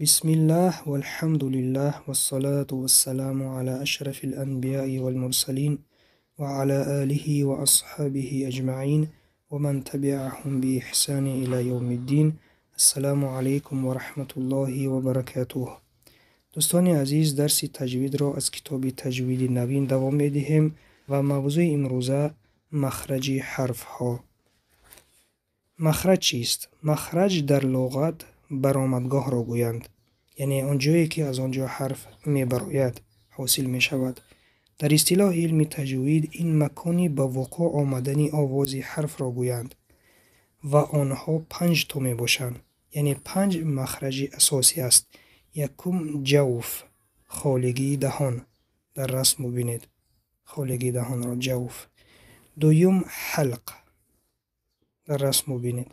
Бисмиллаҳ валҳамдулиллаҳ вассалату вассаламу ала ашрафил анбияи валмурсалин ва ала алиҳи ва асҳабиҳи аҷмаин ва ман табиаҳум бииҳсани ила явмиддин. Ассаламу алайкум ва раҳматуллоҳи ва баракатуҳ. Дӯстони азиз, дарси таҷвидро аз китоби Таҷвиди навин давом медиҳем ва мавзӯи имрӯза махраҷи ҳарфҳо. Махраҷ чист? Махраҷ дар луғат баромадгоҳро гӯянд, яъне он ҷое ки аз он ҷо ҳарф мебарояд, ҳосил мешавад. Дар истилоҳи илми таҷвид ин макони ба вуқӯъ омадани овози ҳарфро гӯянд ва онҳо панҷ то мебошанд, яъне панҷ махраҷи асосӣ аст. Якум ҷавф, холигии даҳон. Дар расм бубинед холигии даҳонро, ҷавф. Дуюм ҳалқ, дар расм бубинед.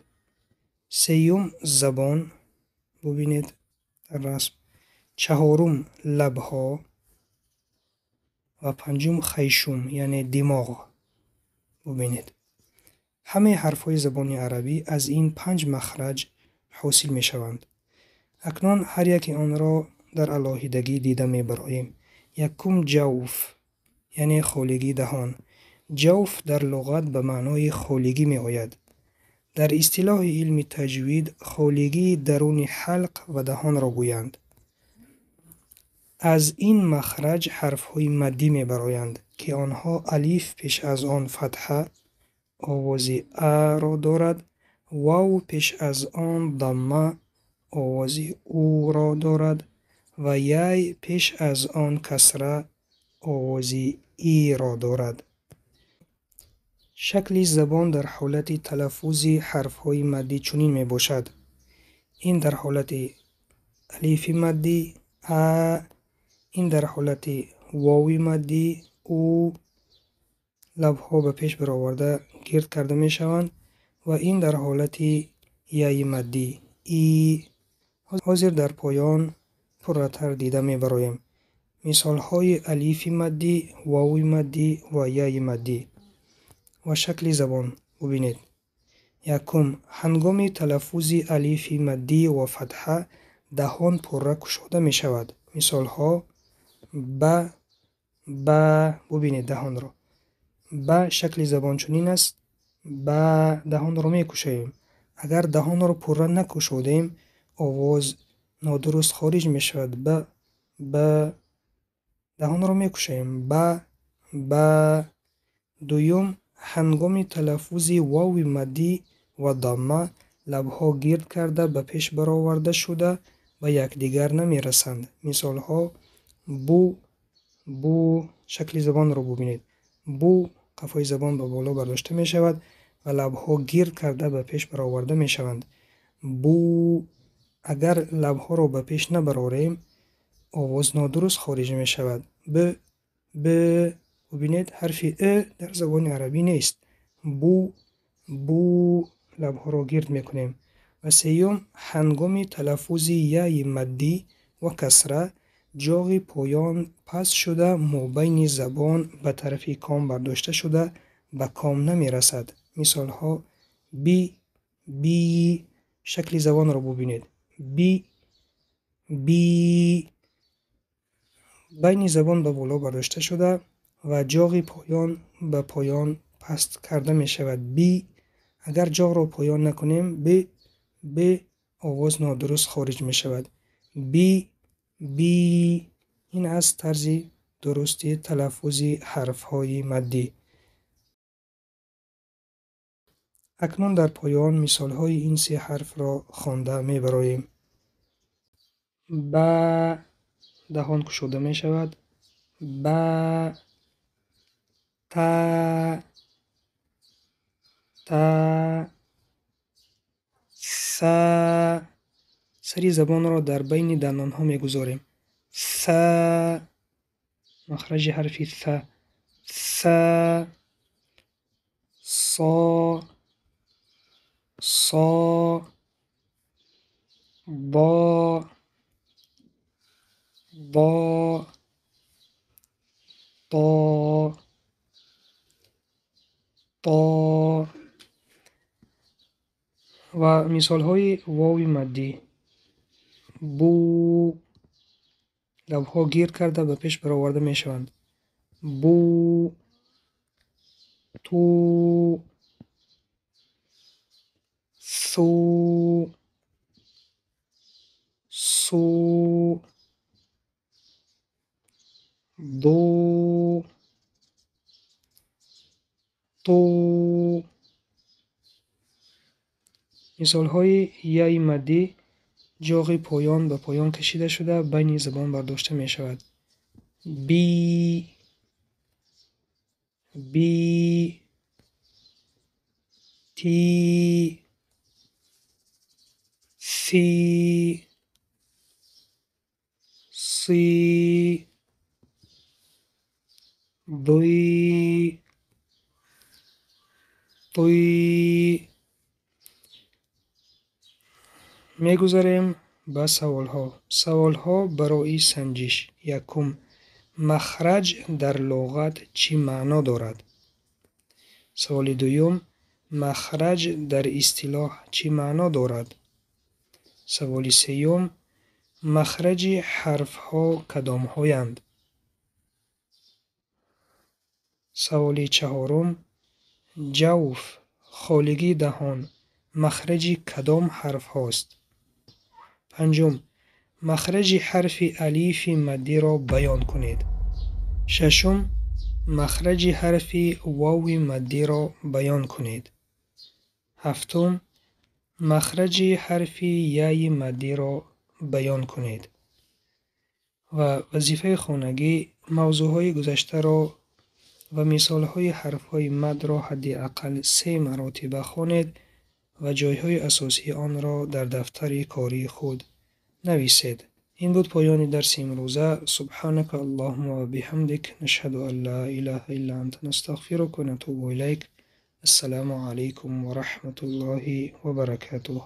Сеюм забон, бубинед дар расм. Чаҳорум лабҳо ва панҷум хайшум, яъне димоғ, бубинед. Ҳамаи ҳарфҳои забони арабӣ аз ин панҷ махраҷ ҳосил мешаванд. Акнун ҳар яке онро дар алоҳидагӣ дида мебароем. Якум ҷавф, яъне холигии даҳон. Ҷавф дар луғат ба маънои холигӣ меояд. Дар истилоҳи илми таҷвид холигии даруни ҳалқ ва даҳонро гӯянд. Аз ин махраҷ ҳарфҳои маддӣ мебароянд, ки онҳо алиф пеш аз он фатҳа, овози а-ро дорад, вав пеш аз он дамма, овози у-ро дорад ва яй пеш аз он касра, овози и-ро дорад. Шакли забон дар ҳолати талаффузи ҳарфҳои маддӣ чунин мебошад. Ин дар ҳолати алифи маддӣ а, ин дар ҳолати вови маддӣ у, лабҳо ба пеш бароварда гирд карда мешаванд ва ин дар ҳолати яи маддӣ и. Ҳозир дар поён пурратар дида мебароем. Мисолҳои алифи маддӣ, вови маддӣ ва яи маддӣ ва шакли забон бубинед. Якум, ҳангоми талаффузи алифи маддӣ ва фатҳа даҳон пурра кушода мешавад. Мисолҳо ба, ба, бубинед даҳонро. Ба шакли забон чунин аст, ба даҳонро мекушоем. Агар даҳонро пурра накушодем, овоз нодуруст хориҷ мешавад. Б, б, даҳонро мекушоем. Ба, ба. Дуюм, ҳангоми талаффузи вови маддӣ ва дамма лабҳо гирд карда ба пеш бароварда шуда ба якдигар намерасанд. Мисолҳо бу, бу, шакли забонро бубинед. Бу, қафои забон ба боло бардошта мешавад ва лабҳо гирд карда ба пеш бароварда мешаванд. Бу, агар лабҳоро ба пеш набарорем, овоз нодуруст хориҷ мешавад. Б, б, бубинед, ҳарфи э дар забони арабӣ нест. Бу, бу, лабҳоро гирд мекунем. Ва сеюм, ҳангоми талаффузи яи маддӣ ва касра ҷоғи поён паст шуда мобайни забон ба тарафи ком бардошта шуда ба ком намерасад. Мисолҳо би, би, шакли забонро бубинед. Би, би, байни забон ба боло бардошта шуда ва ҷоғи поён ба поён паст карда мешавад. Би, агар ҷоғро поён накунем, б, б, овоз нодуруст хориҷ мешавад. Би, би, ин аст тарзи дурусти талаффузи ҳарфҳои маддӣ. Акнун дар поён мисолҳои ин се ҳарфро хонда мебароем. Ба, даҳон кушода мешавад. Ба, та, та, са, сари забонро дар байни дандонҳо мегузорем. Са, махраҷи ҳарфи са, са, со, со, бо, бо, то, то. Ва мисолҳои вови маддӣ. Бу. Лабҳо гирд карда ба пеш бароварда мешаванд. Бу, ту, су, су, ду, ту. Мисолҳои яи маддӣ ҷоғи поён ба поён кашида шуда, байни забон бардошта мешавад. Би, би, ти, си, си, дуй, туй. Мегузарем ба саволҳо. Саволҳо барои санҷиш. Якум: махраҷ дар луғат чӣ маъно дорад? Саволи дуюм: махраҷ дар истилоҳ чӣ маъно дорад? Саволи сеюм: махраҷи ҳарфҳо кадомҳоянд? Саволи чаҳорум: ҷавф, холигии даҳон, махраҷи кадом ҳарфҳост? Панҷум: махраҷи ҳарфи алифи маддиро баён кунед. Шашум: махраҷи ҳарфи вови маддиро баён кунед. Ҳафтум: махраҷи ҳарфи яи маддиро баён кунед. Ва вазифаи хонагӣ: мавзӯъҳои гузаштаро ва мисолҳои ҳарфҳои мадро ҳадди ақал 3 маротиба хонед ва ҷойҳои асосии онро дар дафтари кории худ нависед. Ин буд поёни дарси имрӯза. Субҳанака Аллоҳумма ва биҳамдик, нашҳаду ан ла илаҳа илла анта, настағфирука ва натубу илайк. Ассалому алайкум ва раҳматуллоҳи ва баракатуҳ.